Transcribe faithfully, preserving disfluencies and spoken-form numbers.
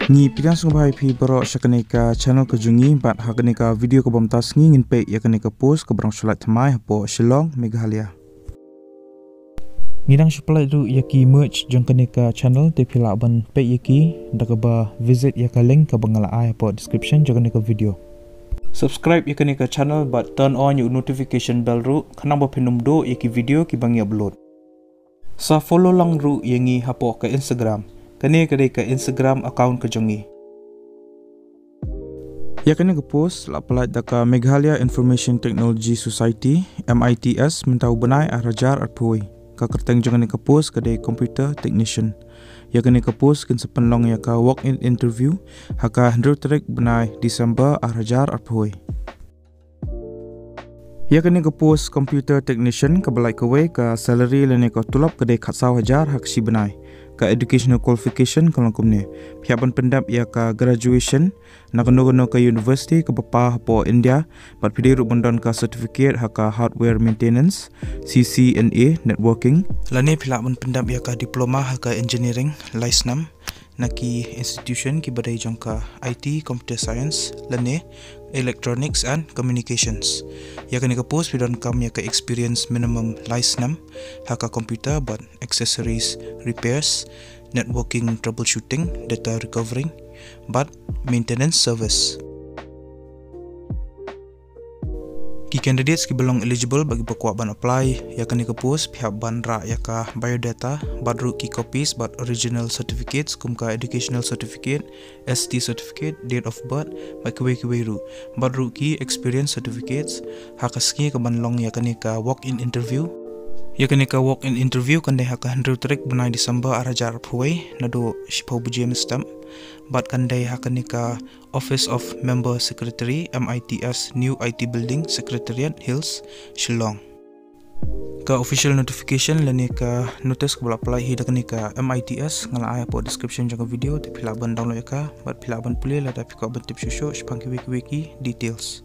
Ngi pdiang sngewbha ïa phi baroh sha kane ka channel ka jong ngi, bad ha kane ka video kaba mynta sngi ngin peit ïa kane ka post kaba rong shuh lait thymmai hapoh Shillong, Meghalaya. Ngi dang shu pynlait ruh ïa ki merch jong kane ka channel, te phi lah ban peit ïa ki da kaba visit ïa ka link kaba nga la ai hapoh description jong kane ka video. Subscribe ïa kane ka channel bad turn on ïa u notification bell ruh, khnang ba phin ym duh ïa ki video kiba ngi upload. Sa follow lang ruh ïa ngi hapoh ka Instagram. Kane ka dei ka Instagram account ka jong ngi. Ïa kane ka post la pynlait da ka Meghalaya Information Technology Society, M I T S, mynta u bnai ar hajar arphew wei. Ka kyrteng jong kane ka post ka dei computer technician. Ïa kane ka post kin sa pynlong ïa ka walk-in interview ha ka hynriew tarik bnai December ar hajar arphew wei. Ïa kane ka post computer technician kaba lait kawei, ka salary lane ka tulop ka dei khatsaw hajar ha ka shi bnai. Ka educational qualification ka long kumne: phi hap ban pyndep ïa ka graduation na kano kano ka university kaba paw hapoh India, bad phi dei ruh ban don ka certificate ha ka hardware maintenance, C C N A, networking, lane phi lah ban pyndep ïa ka diploma ha ka engineering lai snem na ki institution kiba dei jong ka I T, computer science, lane electronics and communications. Ïa kane ka post phi donkam ïa ka experience minimum lai snem ha ka computer bad accessories repairs, networking troubleshooting, data recovering, bad maintenance service. Ki candidates kiba long eligible bad kiba kwah ban apply ïa kane ka post, phi hap ban rah ïa ka biodata, bad ruh ki copies bad original certificates kum ka educational certificate, S T certificate, date of birth, bad kiwei kiwei ruh, bad ruh ki experience certificates, ha ka sngi kaban long ïa kane ka walk-in interview. Ïa kane ka walk-in interview kan dei ha ka hynriew tarik bnai December ar hajar arphew wei, naduh shiphew baje mynstep, bad kan dei ha kane ka Office of Member Secretary, M I T S, New I T Building, Secretariat Hills, Shillong. Ka official notification lane ka notice kaba la pynlait hi da kane ka M I T S nga la ai hapoh description jong ka video, te phi lah ban download ïa ka bad phi lah ban pule lada phi kwah ban tip shuh shuh shaphang kiwei kiwei ki details.